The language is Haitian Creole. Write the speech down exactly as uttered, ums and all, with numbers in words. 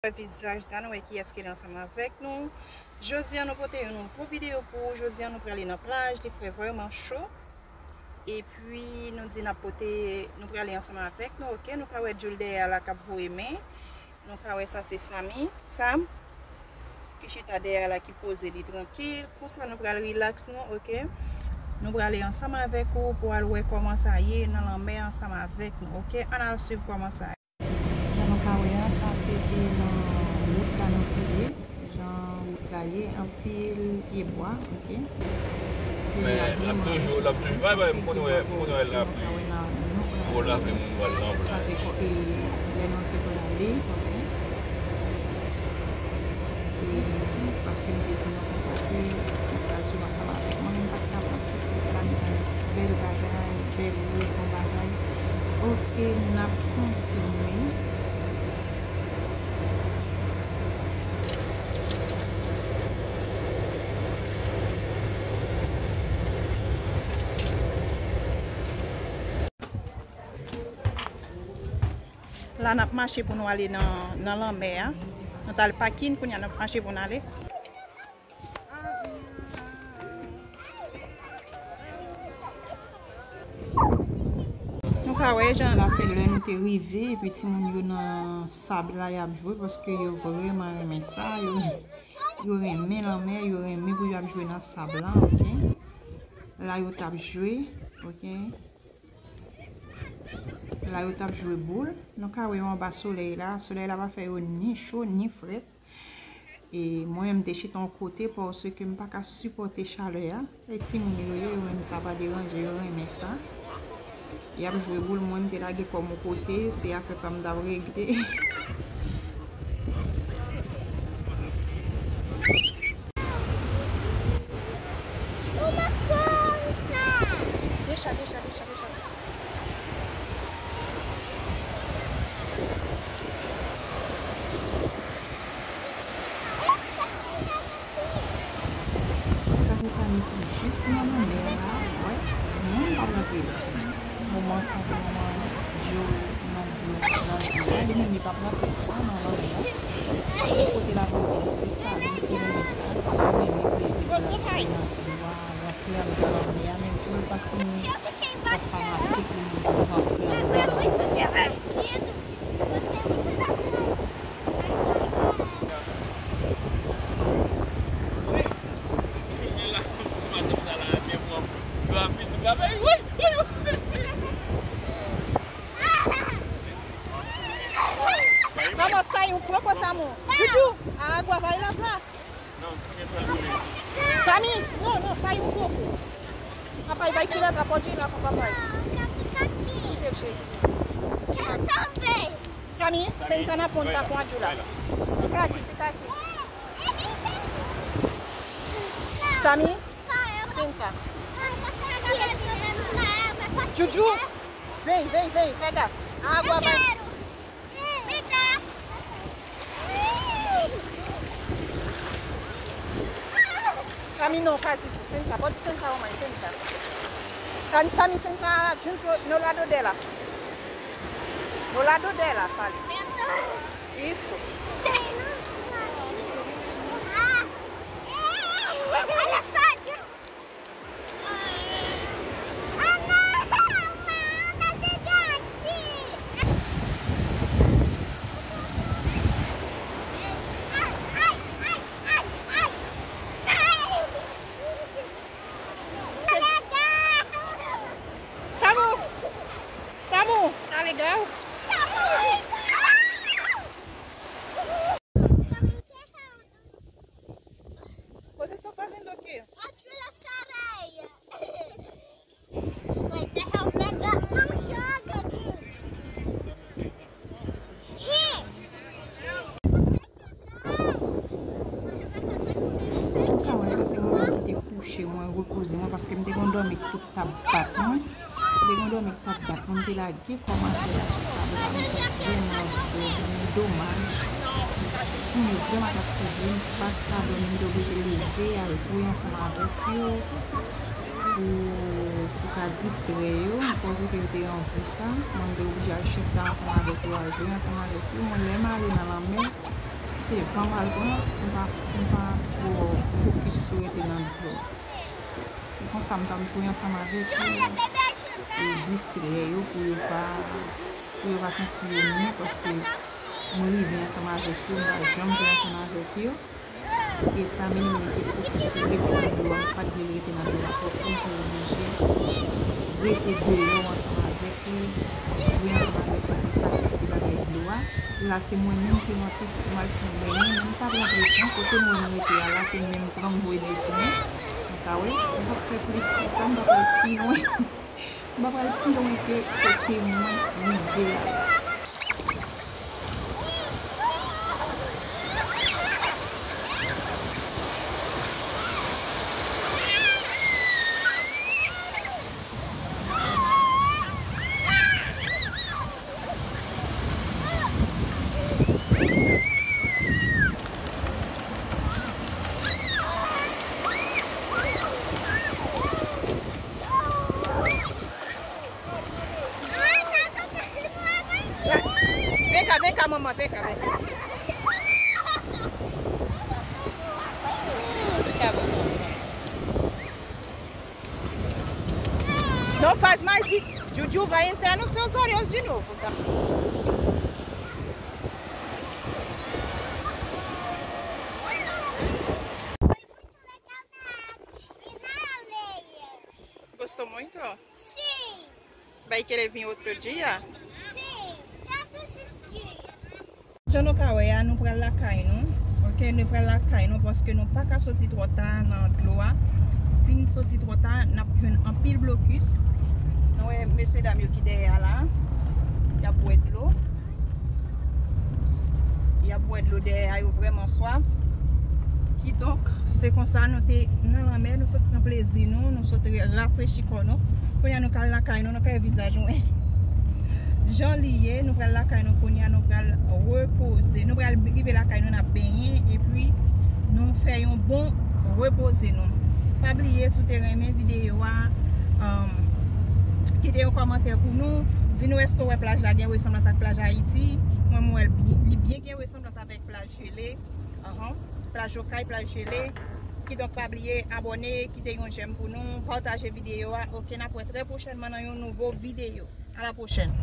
Wè vizaj sa, nou wè kiyès ki la ansanm avèk nou. Jodi a, nou pote yon nouvo videyo pou ou. Jodi a, nou prale nan plaj, li fè vrèman cho. Epi, nou di n ap pote, nou prale ansanm avèk nou, oke? Nou ka wè Jules dèyè a la k ap voye men. Nou ka wè sa se Samy. Sam, ki chita dèyè a la, ki poze li trankil. Konsa, nou pral rilaks nou, oke? Nou prale ansanm avèk ou pou al wè kòman sa ye nan lanmè ansanm avèk nou, oke? Ann al swiv kòman sa ye. Jan nou ka wè a, sa se te nan wout la nou te ye. Jan wout la ye, anpil pye bwa, oke. Men l ap toujou, l ap toujou, bay, bay, m konn wè, m konn wè lapli gwo la, ke moun pral nan plaj. Sa se kote lè nou te prale, oke. E, paske m te di nou konsa ke nou pral swiv ansanm avèk mwen, men m pa t ka pran ti klip la, mezanmi. Bèl bagay, bèl wout, bon bagay. Oke, n ap kontinye. La, n ap mache pou nou ale nan, nan lanmè a. Nou t al pakin, kounye a n ap mache pou n ale. Nou ka wè jan la se lè nou te rive, epi timoun yo nan sab la y ap jwe, paske yo vrèman renmen sa, yo, yo renmen lanmè, yo renmen pou y ap jwe nan sab la, oke? La yo t ap jwe, oke? La yo t ap jwe boul. Nou ka wè yo anba solèy la. Solèy la pa fè yo ni cho, ni frèt. E mwen menm, m te chita yon kote paske m pa ka sipòte chalè a. E timoun yo ye, yo menm sa pa deranje, yo renmen sa. Y ap jwe boul, mwen m te lage kò m yon kote, se afè pa m t ap regle. Deja, deja, deja, deja. Sa se Samy ki jis nan lanmè la, wè, moun p ap rantre la. Moman sa se moman dlo, nan dlo, nan dlo a, li menm li p ap rantre la nan lanmè a. Kote l ap rantre, se Samy ki renmen sa, Samy renmen plezi pou l ap jwe nan dlo a, rantre anndan lanmè a, men dlo pa fini, pa fanatik li pou rantre anndan lanmè a. Vamos sair um pouco, Samu. Juju, a água vai lavar. Samy, não, não, sai um pouco. Papai vai tirar pra pode ir lá com o papai. Fica aqui. Samy, senta na ponta com a Jula. Fica aqui, fica aqui. Samy, senta. Juju, vem, vem, vem, pega. A água vai. Samy, não faz isso, senta, pode sentar, mamãe, senta. Sa-, Samy, senta junto no lado dela. No lado dela, fale. Isso. Olha só, Ju. Samu! Samu! Tá legal? Vocês estão fazendo o quê? Atira essa areia. Vai derrubar, não joga, Ju. Ou ka wè, sa se moman ki te kouche mwen, repoze mwen, paske m te konn dòmi tout t ap bat mwen. M te konn dòmi tout t ap bat mwen, m te lage kòm atè a sou sab la, m t ap vrèman dòmi, domaj. Timoun yo vrèman t ap kouri, m pa t ka dòmi, m te oblije leve, al jwe ansanm avèk yo, pou, pou ka distrè yo, m panse ke yo te anvi sa, mwen m te oblije al chita ansanm avèk yo, al jwe ansanm avèk yo. Mwen, lè m ale nan lanmè, Se van m al pran, m pa, m pa twò fokis sou rete nan dlo. E konsa m t ap jwe ansanm avèk yo, e distrè yo pou yo pa, pou yo pa santi yo mou, paske mwen rive ansanm avèk yo, m pa janm jwe ansanm avèk yo. E sa mennen mwen te fokis sou rete nan dlo a, m pa t vle rete nan dlo a twòp, m te oblije rete deyò ansanm avèk yo, jwe ansanm avèk yo, pou pa kite bagay dlo a. La, se mwen menm ki rantre pou m al fè yon benyen, men m pa t rantre pran. Kote m wè m rete a la, se mwen menm pran m voye dlo sou mwen. Nou ka wè, si m t ap fè plis ke sa, m pa pral pi lwen. M pa pral pi lwen ke kote mwen rive a. Vin ka, vin ka, manman, vin ka, vin ka. Vin ka, manman. Não faz mais i-, Juju vai entrar nos seus olhos de novo, tá? Gostou muito? Sim. Vai querer vir outro dia? Sim, todos os dias. Jan nou ka wè a, nou pral lakay nou. Ok, nou pral lakay nou paske nou pa ka soti twò ta nan dlo a. Si n soti twò ta, n ap jwenn anpil blokis. Nou wè mesye dam yo ki dèyè a la, y ap bwè dlo. Y ap bwè dlo dèyè a, yo vrèman swaf. Kidonk, se konsa nou te nan lanmè, nou sot pran plezi nou, nou sot re-, rafrechi kò nou. Kounye a nou ka al lakay nou, nou ka wè vizaj mwen. Jan li ye, nou pral lakay nou kounye a, nou pral repoze. Nou pral rive lakay nou, n ap benyen, epi nou fè yon bon repoze nou. Pa bliye, si w te renmen videyo a, um, kite yon kòmantè pou nou. Di nou èske w wè plaj la gen resanblans ak plaj Ayiti. Mwen, mwen wè l byen, li byen gen resanblans avèk plaj jele. Ahan. Plaj Okay, plaj jele. Kidonk, pa bliye abòne, kite yon jèm pou nou, pataje videyo a. Ok, n ap wè trè pwochènman nan yon nouvo videyo. A la pwochèn.